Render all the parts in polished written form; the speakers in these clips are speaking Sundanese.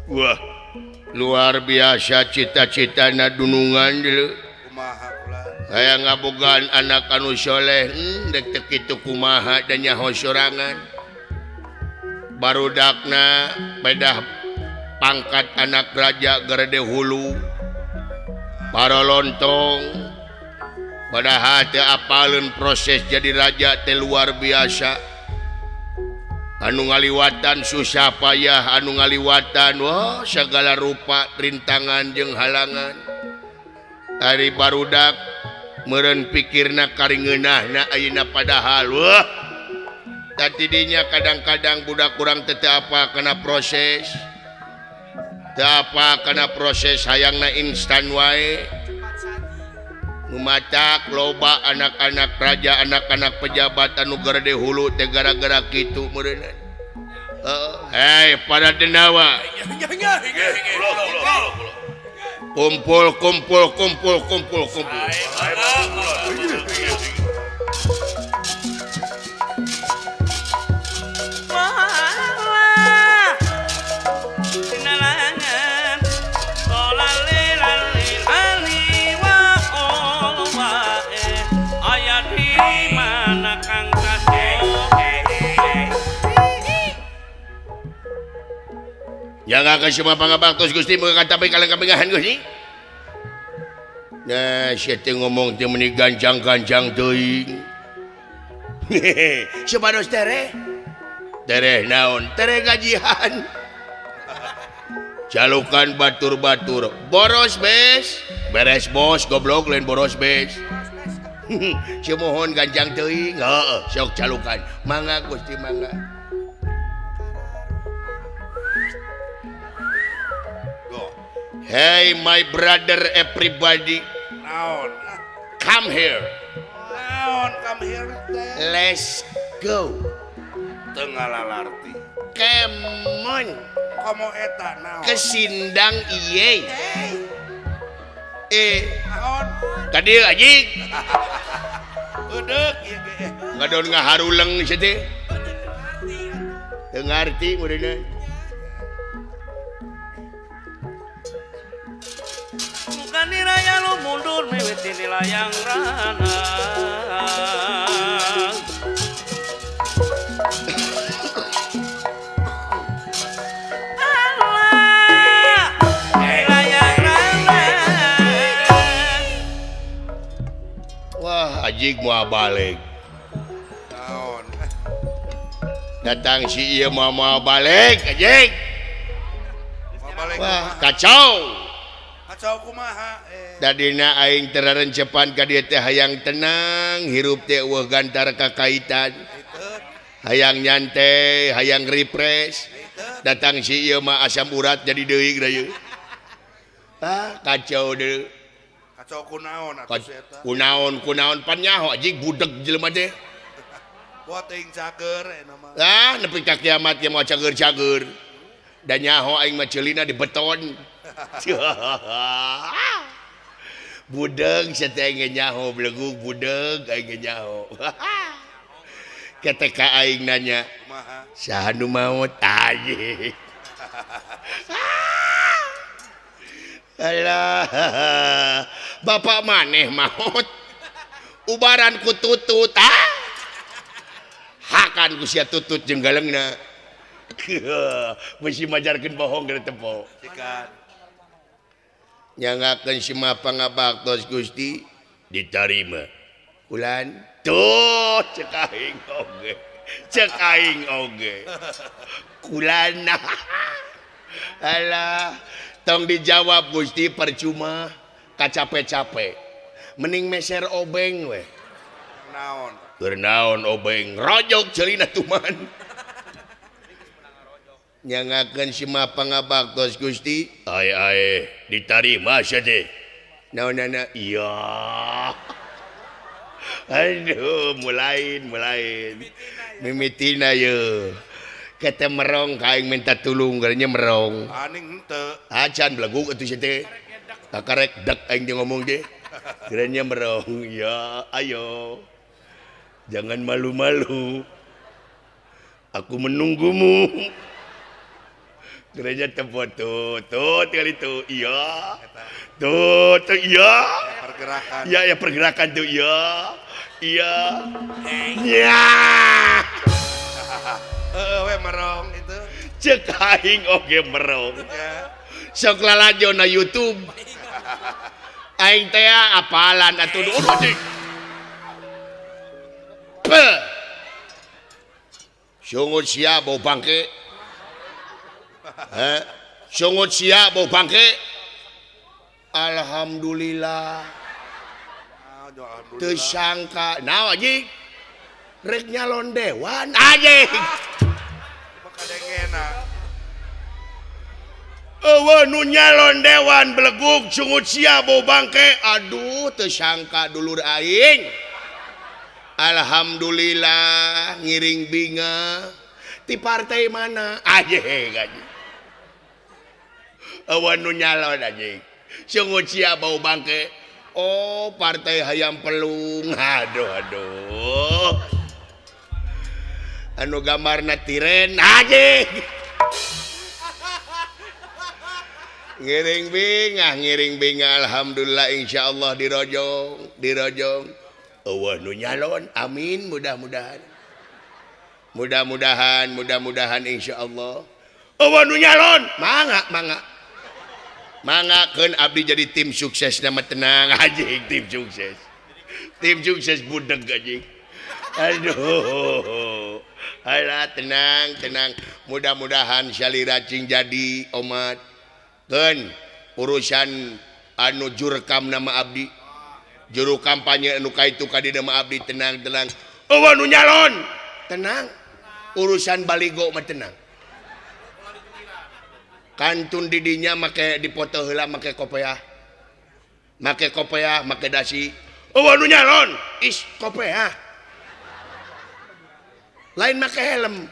Wah, luar biasa cita-citana dunungan deuleu. Kumaha kula? Hayang ngabogaan anak anu soleh, dek teu kitu kumaha da nyaho sorangan. Barudakna pedah pangkat anak raja gerede hulu. Para lontong padahal teu apaleun proses jadi raja teh luar biasa. Anu ngaliwatan susah payah, anu ngaliwatan wah segala rupa rintangan jeung halangan. Ari barudak meureun pikirna karingeunahna ayeuna padahal wah tadinya kadang-kadang budak kurang teu apa kana proses. Teu apa kana proses hayangna instan wae. Numatak loba anak-anak raja, anak-anak pejabat anu gede hulu teh gara-gara kitu meureunna. Hei para denawa. Kumpul kumpul kumpul kumpul kumpul. Jangan ke semua pangabaktos Gusti mengatakan kalian kabengahan Gusti. Nah, sia teh ngomong teh meuni gancang-gancang teuing. Supados tereh. Tereh naon? Tereh gajian. Calukan batur-batur. Boros bes. Beres bos goblok lain boros bes. Sumuhun gancang teuing. Heeh, sok calukan. Mangga Gusti mangga. Hey my brother everybody. Naon? Come here. Naon come here teh? Let's go. Teu ngalalarti. Come on. Komo eta naon? Kesindang ieu. Naon? Ka dieu anjing. Eudeuk ieu ge. Ngadon ngaharuleng sia teh. Teu ngarti meureunna. Niraya lu mundur miwiti layang rana. Allah, layang rana. Wah, ajig moal balik. Naon? Datang si ieu moal balik, ajig. Balik. Wah, kacau. Kacau kumaha Tadina aing terarencepan ka dieu teh hayang tenang, hirup teh eueuh gantar kakaitan. Hayang nyantai, hayang refresh. Datang si ieu mah asam urat jadi deui geura. Ah, kacau deui. Kacau kunaon atuh si eta? Kunaon kunaon pan nyaho anjing budeg jelema teh. Wah teuing cager eta mah. Ah, nepi ka kiamat ge moal cager-cager. Da nyaho aing mah ceulina di beton. Budeg sia teh aing nyaho belegug budeg aing nyaho. Ketika aing nanya, kumaha? Saha nu maot anjing. Alah, bapak maneh maot. Ubaran ku tutut ah. Hakan ku sia tutut jeung galengna. Bisi majarkeun bohong geura tempo. Cikan. Nyangakeun si mah pangabaktos Gusti ditarima. Kulan tuh cek aing oge. Cek aing oge. Kulana. Alah, tong dijawab Gusti percuma kacape-cape. Mending meser obeng we. Naon? Keur naon obeng? Rojok ceulina tuman. Nyangakeun si mah pangabaktos Gusti, ae ae ditarima sia teh. Naonana? Iya. Aduh, mulain mulain. Mimitina ye. Kete merong ka aing minta tulung geurnya merong. Aning henteu. Acan belegug atuh sia teh. Kakarek dek aing jeung ngomong teh. Geurnya merong. Ya, ayo. Jangan malu-malu. Aku menunggumu. Gereja tempo tuh tuh tinggal itu iya tuh tuh iya pergerakan iya ya pergerakan tuh iya iya iya heeh we merong itu cek aing oge merong sok lalajo na YouTube aing teh apalan atuh anjing sungut sia bau bangke. Sungut sia bau bangke. Alhamdulillah. Teu sangka naon anjing rek nyalon dewan anjing. Eueuh nu nyalon dewan belegug sungut sia bau bangke. Aduh teu sangka dulur aing. Alhamdulillah ngiring binga ti partai mana anjing anjing. Eueuh nu nyalon anjing sungut sia bau bangke. Oh partai hayam pelung. Aduh aduh anu gambarna tiren anjing. Ngiring bingah ngiring bingah alhamdulillah insyaallah dirojong dirojong. Eueuh nu nyalon amin mudah-mudahan mudah-mudahan mudah-mudahan insyaallah. Eueuh nu nyalon mangga mangga mangga keun abdi jadi tim sukses nama tenang anjing tim sukses budeg anjing. Aduh alah tenang tenang mudah-mudahan salira cing jadi omat keun urusan anu jurkam nama abdi juru kampanye anu kaitu ka dieu mah abdi tenang tenang. Eueuh nu nyalon tenang urusan baligo mah tenang kantun didinya make dipoto heula make kopeah make kopeah make dasi. Eueuh nu nyalon is kopeah lain make helm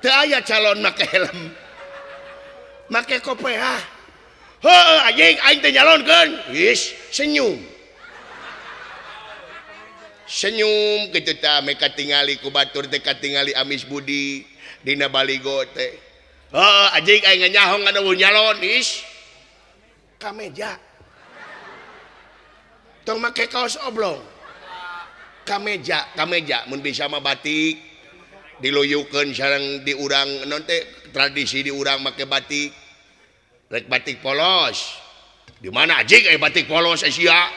teu aya calon make helm make kopeah. Heuh anjing aing teh nyalonkeun is senyum senyum kitu tah meh katingali ku batur teh katingali amis budi dina baligo teh. Heuh anjing aing nyahong anu nyalon is kameja tong make kaos oblong kameja kameja mun bisa mah batik diluyukeun sareng di urang naon teh tradisi di urang make batik rek batik polos di mana anjing aya batik polos Asia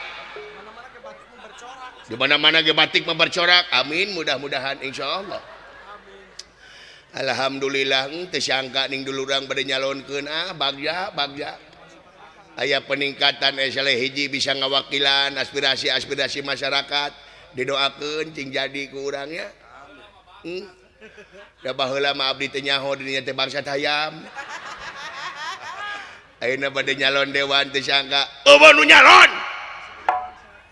di mana-mana ge batik mah bercorak. Amin mudah-mudahan insyaallah. Alhamdulillah teu sangka ning dulur urang bade nyalonkeun ah bagja bagja aya peningkatan SL hiji bisa ngawakilan aspirasi-aspirasi masyarakat didoakeun cing jadi ku urang nya. Da baheula mah abdi teh nyaho di dinya teh bangsat hayam. Ayeuna bade nyalon dewan teu sangka eueuh nu nyalon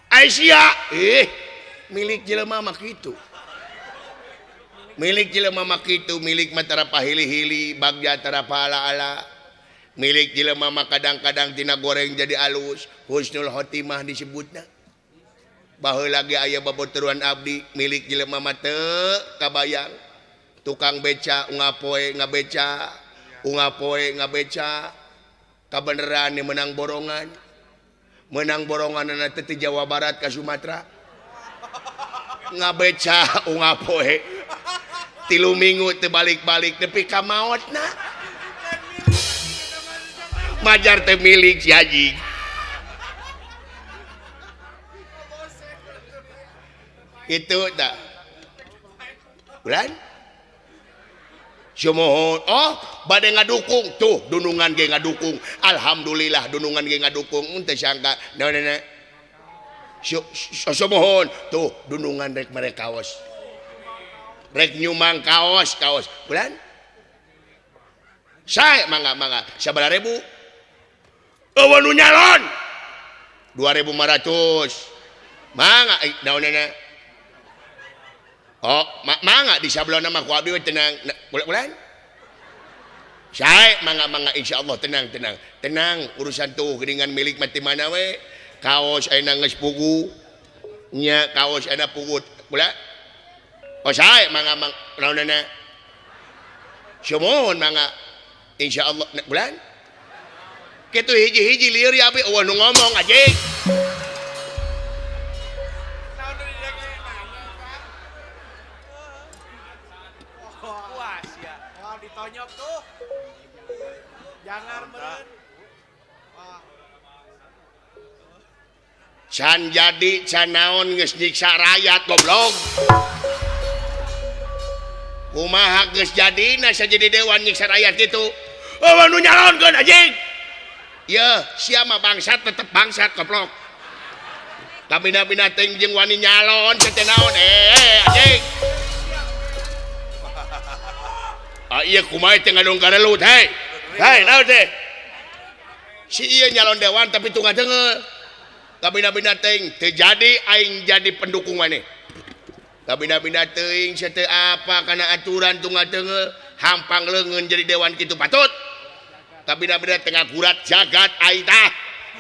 Aisyah ih milik jelema mah kitu milik jelema mah kitu milik mah tara pahili-hili bagja tara paala-ala milik jelema mah kadang-kadang tina goreng jadi alus husnul khotimah disebutna. Baheula ge aya baboteruan abdi milik jelema mah teu kabayang tukang beca ungapoe ngabeca ungapoe ngabeca kabeneran nih menang borongan teh ti Jawa Barat ka Sumatera ngabeca ungapoe 3 minggu teu balik-balik nepi ka maotna majar teh milik si haji kitu tah bulan Sumohon oh bade ngadukung tuh dunungan ge ngadukung alhamdulillah dunungan ge ngadukung teu sangka naon sumohon tuh dunungan rek mere kaos rek nyumang kaos kaos bulan sae mangga mangga sabaraha ribu eueuh nu nyalon 2500 mangga naonana oh mangga di sablon mah ku abdi we tenang bulan sae mangga mangga insyaallah tenang tenang tenang urusan tuh geuningan milik mah ti mana we kaos ayeuna geus pugu nya kaos ayeuna pugu bulan oh sae mangga mangga naonana sumuhun mangga Insyaallah bulan kitu hiji-hiji lieur ya abi eueuh nu ngomong anjing. Puas ya. Wah, ditonyok tuh. Jangan meureun. Can jadi can naon geus nyiksa rakyat goblok. Kumaha geus jadina jadi dewan nyiksa rakyat kitu. Eueuh nu nyalonkeun anjing. Yeuh, sia mah bangsat tetep bangsat goblok. Kabina-bina teuing jeung wani nyalon teh naon anjing. Ah ieu kumaha teh ngadong garelut hei. Hei naon teh? Si ieu nyalon dewan tapi tunggal deungeul. Kabina-bina teuing teu jadi aing jadi pendukung maneh. Kabina-bina teuing sia teu apa kana aturan tunggal deungeul hampang leungeun jadi dewan kitu patut. Kabina-bina tengah gurat jagat aing tah.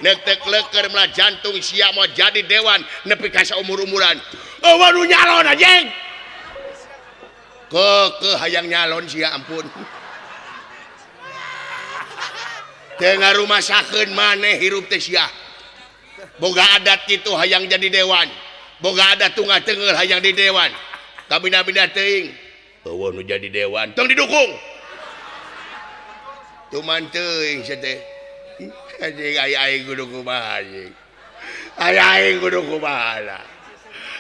Neuk teu leukeun melah jantung sia moal jadi dewan nepi ka saumur-umuran. Eueuh nu nyalon anjing. Keukeuh hayang nyalon sia ampun. Teu ngarumasakeun maneh hirup teh sia. Boga adat kitu hayang jadi dewan. Boga adat tunggal teunggeul hayang di dewan. Kabina-bina teuing. Eueuh nu jadi dewan tong didukung. Tuman teuing sia teh. Anjing aya aing kudu kumaha anjing. Aya aing kudu kumaha.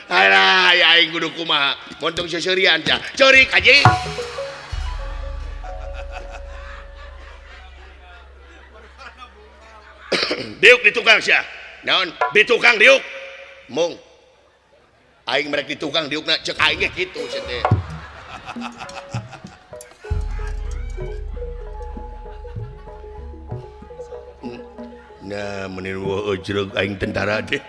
Alah aya aing kudu kumaha. Montong seuseurian tah. Ceurik anjing. Diuk di tukang sia. Naon? Di tukang diuk. Mung. Aing merek di tukang diukna cek aing ge kitu sia teh. Nah, meni eueuh ejreg aing tentara teh.